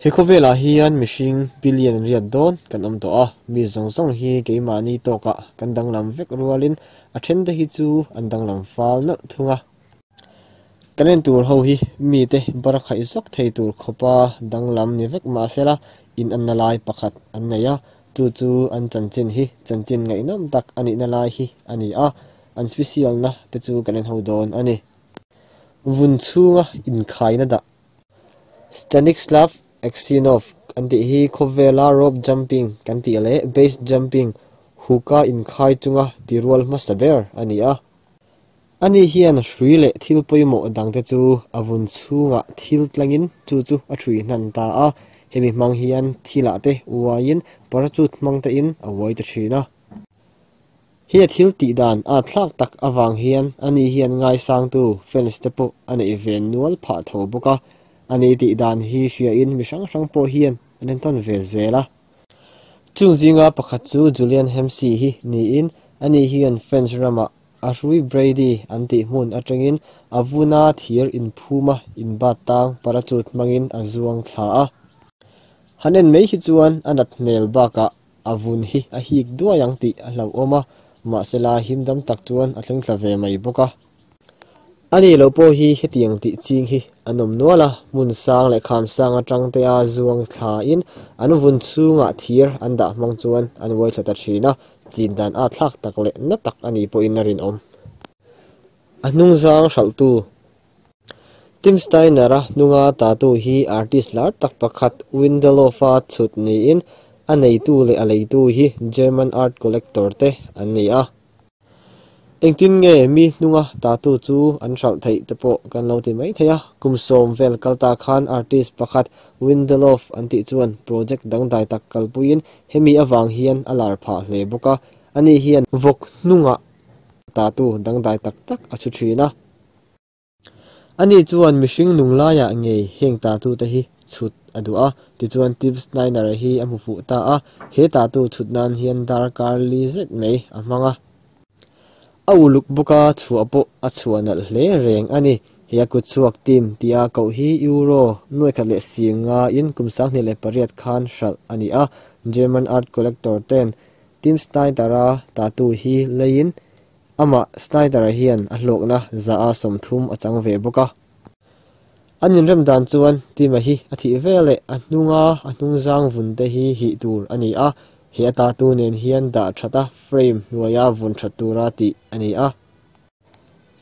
He khawvelah hian mihring billion riat dawn kan awm tawh a, mi zawng zawng hi keimahni tawkah kan danglam vek rualin a thente hi chu an danglam fal nalh thung a. Kan en tur ho hi mite bar khaih zawk thei tur khawpa danglam ni vek mahsela inanna lai pakhat an nei a, chu chu an chanchin hi chanchin ngaihnawm tak a nihna lai hi a ni a, an special na te chu kan en ho dawn a ni. Vun chhunga inkhaina dah. Stanislav Aksinov an tih hi khawvela rope jumping kan tih leh base jumping huka inkhai chunga ti rual hmasa ber a ni a. Ani hian hrui leh thil pawimawh dangte chu a vun chhungah thil tlangin chu chu a ṭhui hnan ta a, hemi hmang hian thilah te uaiin parachute hmang tein a uai ta ṭhin a. He a thil tih dan a thlak tak avang hian ani hian ngaisangtu fans te pawh a neih ve nual phah tho bawk a, ani tih dan hi hriain mi hrang hrang pawh hian an entawn ve zel a. Chung zinga pakhat chu Julian Hemsey hi niin ani hian French ramah a hrui Brady an tih hmun atangin a vuna thir inphuma inbat tang parachute hmangin a zuang thla a. Han en mai hi chuan a nat hmel bakah A vun hi a hik duai ang tih a hlauhawm a, mahsela him dam tak chuan a thleng thla ve mai bawk a. A ni lo pawh hi hetiang tih ching hi an awm nual a, hmun sang leh kham sang atang te a zuang thlain an vun chhungah thir an dah hmang chuan an uai thla ta thin a, chin dan a thlak tak leh na tak a nih pawhin a rinawm. A hnungzang hralhtu Tim Steiner-a hnunga tatu hi artist lar tak pakhat Windelov-a chhut niin a neitu leh a leitu hi German art collector te an ni a. Engtin nge mi hnunga tatu chu an hralh theih te pawh kan lo ti mai thei a, kum sawm vel kal ta khan artist pakhat Windelov an tih chuan project dangdai tak kalpuiin hemi avang hian a lar phah hle bawk a, ani hian vawk hnunga tatu dangdai tak tak a chhu thin a. Ani chuan mihring nung laiah ngei heng tatute hi chhut a duh a, tichuan Tim Snyder-a hi a hmu fuh ta a, he tatu chhut nan hian darkar li zet mai a hmang a. A uluk bawk a, chhuah pawh a chhuah nalh hle reng a ni. He a kutchhuak team tia koh hi Euro nuaikhat leh sing ngain kum 2008 khan hralh a ni a, German art collector ten Tim Snyder-a tatu hi leiin Amah Snyder-a hian a hlawkna 30% a chang ve bawk a. An inrem dan chuan Tim-a hi a thih veleh a hnunga a hnungzang vun te hi hih tur a ni a, he a tatu nen hian dah that a frame hnuaia vun that tura tih a ni a.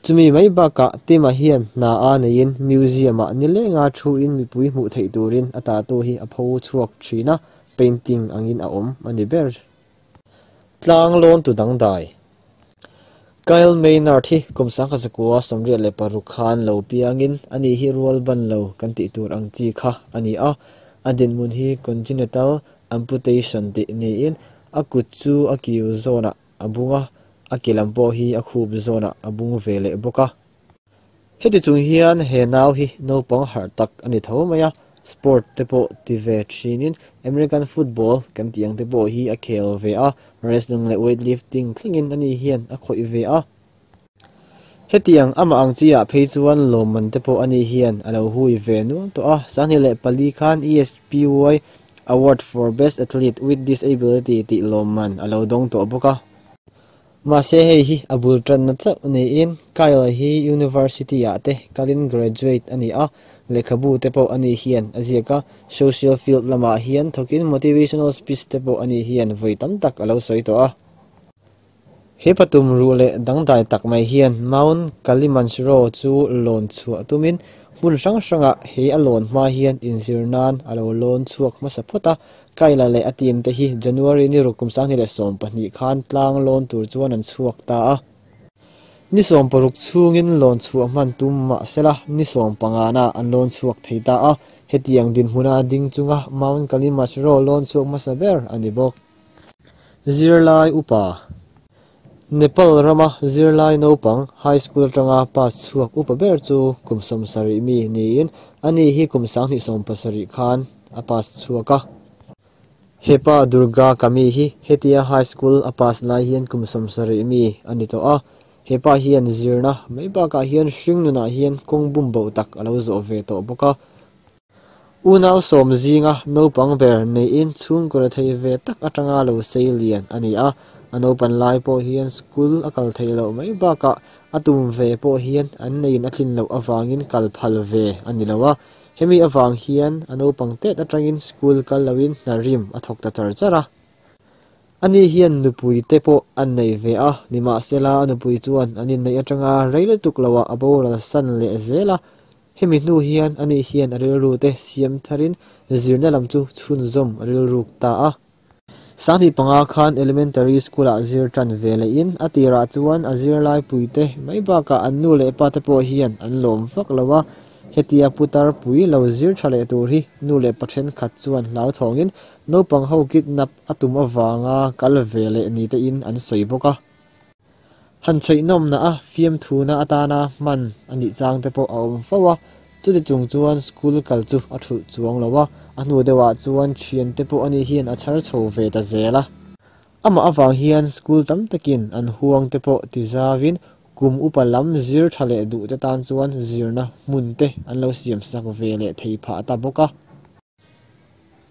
Chumi mai bakah Tim-a hian hna a neiin museum-ah nilenga thuin mipui hmuh theih turin a tatu hi a pho chhuak thin a, painting angin a awm a ni ber. Tlang lawn tu dangdai. Kyle Maynard hi kum 1986 khan lo piangin ani hi rual ban lo kan tih tur ang chi kha a ni a, a dinhmun hi congenital amputation tih niin a kut chu a kiu zawnah a bung a, a ke lam pawh hi a khup zawnah a bung ve leh bawk a. Heti chung hian he nau hi naupang harh tak a ni tho mai a, sport te pawh ti ve thinin American football kan tih ang te pawh hi a khel ve a, wrestling leh weightlifting thlengin ani hian a khawih ve a. Hetiang amah ang chiah phei chuan lawmman te pawh ani hian a lo hui ve nual tawh a, 2004 khan ESPY Award for Best Athlete with Disability tih lawmman a lo dawng tawh bawk a. Mahse hei hi a bul tanna chauh niin Kyle hi University ah te kalin graduate a ni a, lehkhabu te pawh ani hian a ziak a, social field lamah hian thawkin motivational speech te pawh ani hian vawi tam tak a lo sawi tawh a. He patum ruh leh dangdai tak mai hian Mount Kalimanjaro chu lawn chhuah tumin hmun hrang hrangah he a lawn hma hian inzir nan a lo lawn chhuak hmasa phawt a, Kayla leh a team te hi January ni ruk kum 2012 khan tlang lawn tur chuan an chhuak ta a. Ni 16 chhungin lawn chhuah hman tum mah sela ni 15 an lawn chhuak thei ta a, hetiang dinhmuna ding chunga Mount Kilimanjaro lawn chhuak hmasa ber a ni bawk. Zirlai upa Nepal rama zirlai naupang high school atanga pass chhuak upa ber chu kum 70 mi niin ani hi kum 2017 khan a pass chhuak a. Hepa Durga Kami hi hetia high school a pass lai hian kum 70 mi a ni tawh a, hepa hian zirna mai bakah hian hring nunah hian kawng bum bo tak a lo zawh ve tawh bawk a. Unau sawm zinga naupang ber neiin chhungkaw rethei ve tak atanga lo sei lian a ni a, a naupan lai pawh hian school a kal theih loh mai bakah a tum ve pawh hian an neiin a tlin loh avangin kal phal ve a ni lo a, hemi avang hian a naupang tet atangin school kal loin hna rim a thawk ta char char a. Ani hian nupui te pawh a nei ve a, nimahsela a nupui chuan an inneih atanga rei lutuk loah a boral san leh zel a, Hemi hnu hian ani hian a rilru te siam tharin zirna lam chu chhunzawm a rilruk ta a. 5005 khan Elementary School-ah zir tan ve lehin a tirah chuan a zirlai puite mai bakah an nu leh pa te pawh hian an lawm vak lo a, hetia putar pui lo zir tha leh tur hi nu leh pa thenkhat chuan hlauthawngin naupang ho kidnap a tum avanga kal ve leh ni tein an sawi bawk a. Han chheihnawmna a fiamthuna atana hman a nih chang te pawh a awm fo a, chuti chung chuan school kal chu a thulh chuang lo a, a hnu deuhah chuan thian te pawh ani hian a chhar chho ve ta zel a. Amah avang hian school tam takin an huang te pawh ti zauin kum upa lam zir tha leh duh te tan chuan zirna hmun te an lo siam sak ve leh thei phah ta bawk a.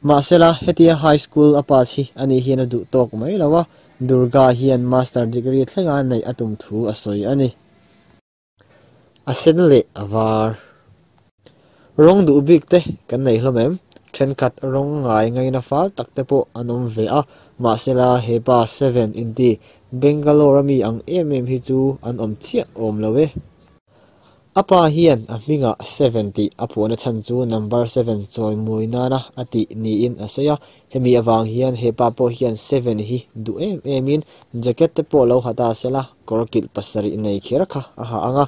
Mahsela, hetia high school a pass hi ani hian a duh tawk mai lo a, Durga hian master degree thlenga neih a tum thu a sawi a ni. A sen leh a var. Rawng duh bik te kan nei hlawm em? Thenkhat rawng ngai ngaina fal tak te pawh an awm ve a, mahsela hepa Seven inti Bangalore a mi ang em em hi chu an awm chiah awm lo e. A pa hian a hmingah Seven tih a phuahna chhan chu number seven chawi mawi nana a tih niin a sawi a, hemi avang hian he pa pawh hian Seven hi duh em emin jacket te pawh lo ha ta sela kawr kilh pasarih nei kher kha a ha ang a,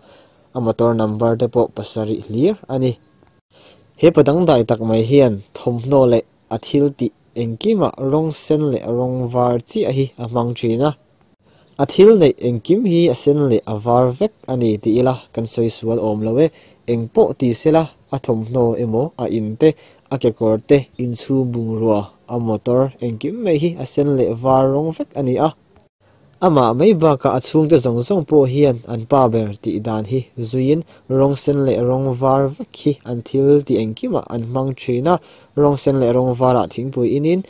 a motor number te pawh pasarih hlir a ni. He pa dangdai tak mai hian thawmhnaw leh a thil tih engkimah rawng sen leh rawng var chiah hi a hmang thin a. A thil neih engkim hi a sen leh a var vek a ni ti ila kan sawi sual awm lo e, eng pawh ti sela a thawmhnaw emaw a in te, a kekawr te, inchhung bungrua, a motor engkim mai hi a sen leh var rawng vek a ni a. Amah mai bakah a chhungte zawng zawng pawh hian an pa ber tih dan hi zuiin rawng sen leh rawng var vek hi an thil tih engkimah an hmang thin a, rawng sen leh rawng varah thingpui inin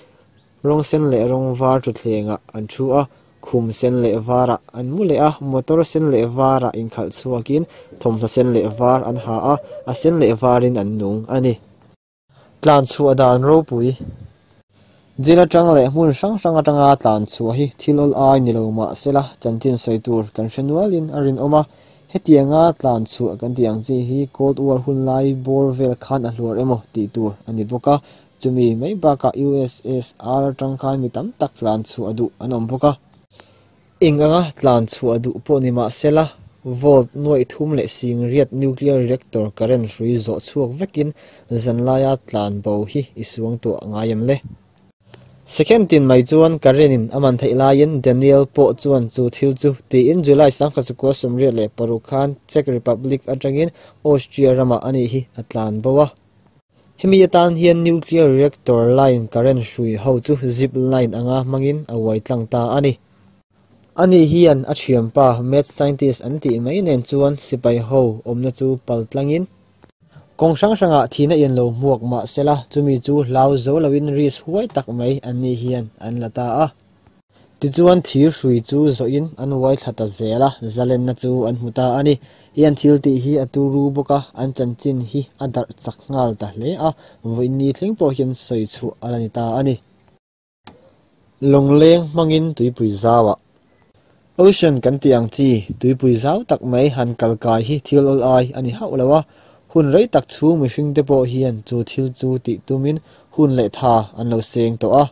Rawng sen leh rawng var thutthlengah an thu a, khum sen leh varah an mu leh a, motor sen leh varah inkhalh chhuakin thawmhnaw sen leh var an ha a, a sen leh varin an nung a ni. Tlan chhuah dan ropui. Jail atang leh hmun hrang hrang atanga tlan chhuah hi thil awl ai ni lo mah sela chanchin sawi tur kan hre nualin a rinawm a, hetianga tlan chhuah kan tih ang chi hi Cold War hun lai bawr vel khan a hluar emaw tih tur a ni bawk a, Chumi mai bakah USSR atang khan mi tam tak tlan chhuah duh an awm bawk a. Eng anga tlan chhuah duh pawh ni mah sela, volt nuaih thum leh sing riat nuclear reactor current hrui zawh chhuak vekin zanlaia tlan bo hi i suang tuah ngai em le? Second tin mai chuan current in a man theih laiin Daniel pawh chuan chu thil chu tiin July 1986 khan Czech Republic atangin Austria ramah ani hi a tlan bo a. Hemi atan hian nuclear reactor line current hrui ho chu zip line anga hmangin a uai tlang ta a ni. Ani hian a thianpa mad scientist an tih mai nen chuan sipai ho awmna chu pal tlangin kawng hrang hrangah thihna in lo hmuak mah sela chumi chu hlau zo loin risk huai tak mai anni hian an la ta a. Tichuan thir hrui chu zawhin an uai thla ta zel a, zalenna chu an hmu ta a ni. I an thil tih hi a turu bawk a, an chanchin hi a darh chak nghal ta hle a, vawiin ni thleng pawh hian sawi chhuah a la ni ta a ni. Lawngleng hmangin tuipui zauah Ocean kan tih ang chi tuipui zau tak mai han kal kai hi thil awl ai a ni hauh lo a, hun rei tak chhung mihringte pawh hian chu thil chu tih tumin hun leh tha an lo seng tawh a.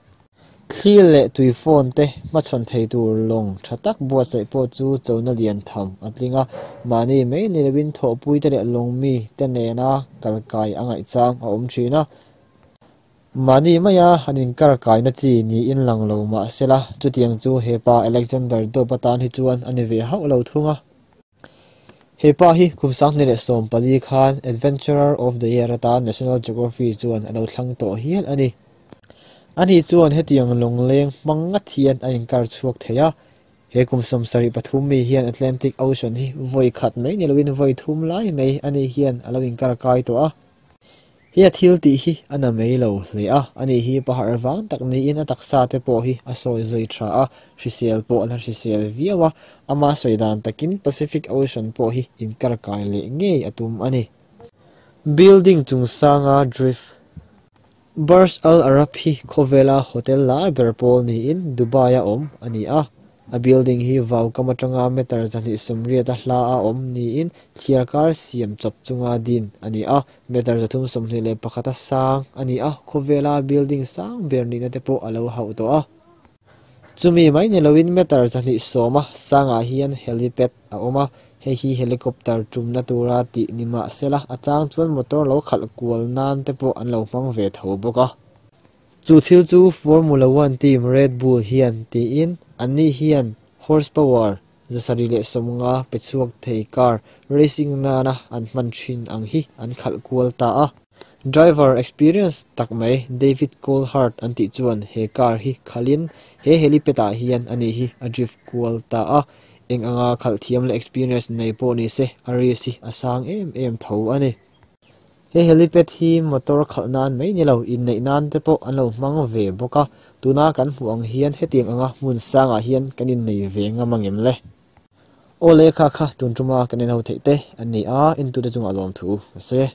Thli leh tui phone te hmachhawn thei tur lawng tha tak buatsaih pawh chu chona lian tham a tling a, mahni mai ni lovin thawhpui te leh lawng mi te nena kal kai a ngaihchang a awm thin a. Mahni maia han inkar kaina chi niin lang lo mah sela, chutiang chu hepa Alexander Dobb atan hi chuan a ni ve hauh lo thung a. He pa hi kum 2014 khan Adventurer of the Year atan National Geography chuan a lo thlang tawh hial a ni. Ani chuan hetiang lawngleng hmang ngat hian a inkar chhuak thei a, he kum 73 mi hian Atlantic Ocean hi vawi khat mai ni loin vawi thum lai mai ani hian a lo inkar kai tawh a. He a thil tih hi a na mai lo hle a, ani hi pa harh vang tak niin a taksa te pawh hi a sawi zui tha a, hrisel pawh a la hrisel viau a, ama sawi dan takin Pacific Ocean pawh hi inkar kai leh ngei a tum a ni. Building chungsanga drift. Burj Al Arab hi khawvela hotel lar ber pawl niin Dubai-a awm a ni a. A building hi vaukam atanga meter 280 a hla a awm niin thliarkar siam chawp chunga din a ni a. Meter 321 a sang a ni a, khawvela building sang ber nihna te pawh a lo hauh tawh a. Chumi mai ni loin meter 210 a sangah hian helipad a awm a, hei hi helicopter tumna tura tih ni mah sela a chang chuan motor lo khalh kual nan te pawh an lo hmang ve tho bawk a. Chu thil chu Formula One team Red Bull hian tiin anni hian horsepower 750 pe chhuak thei car racing nana an hman thin ang hi an khalh kual ta a. Driver experience tak mai David Coulthard an tih chuan he car hi khalhin he helipad ah hian ani hi a drift kual ta a. Eng anga khalh thiam leh experience nei pawh ni se a risk hi a sang em em tho a ni. He helipad hi motor khalh nan mai ni lo inneih nan te pawh an lo hmang ve bawk a, tuna kan hmuh ang hian hetiang anga hmun sangah hian kan innei ve ngam angem le? Aw le kha kha tun tuma kan en ho theih te an ni a, entute chungah lawmthu ka sawi e.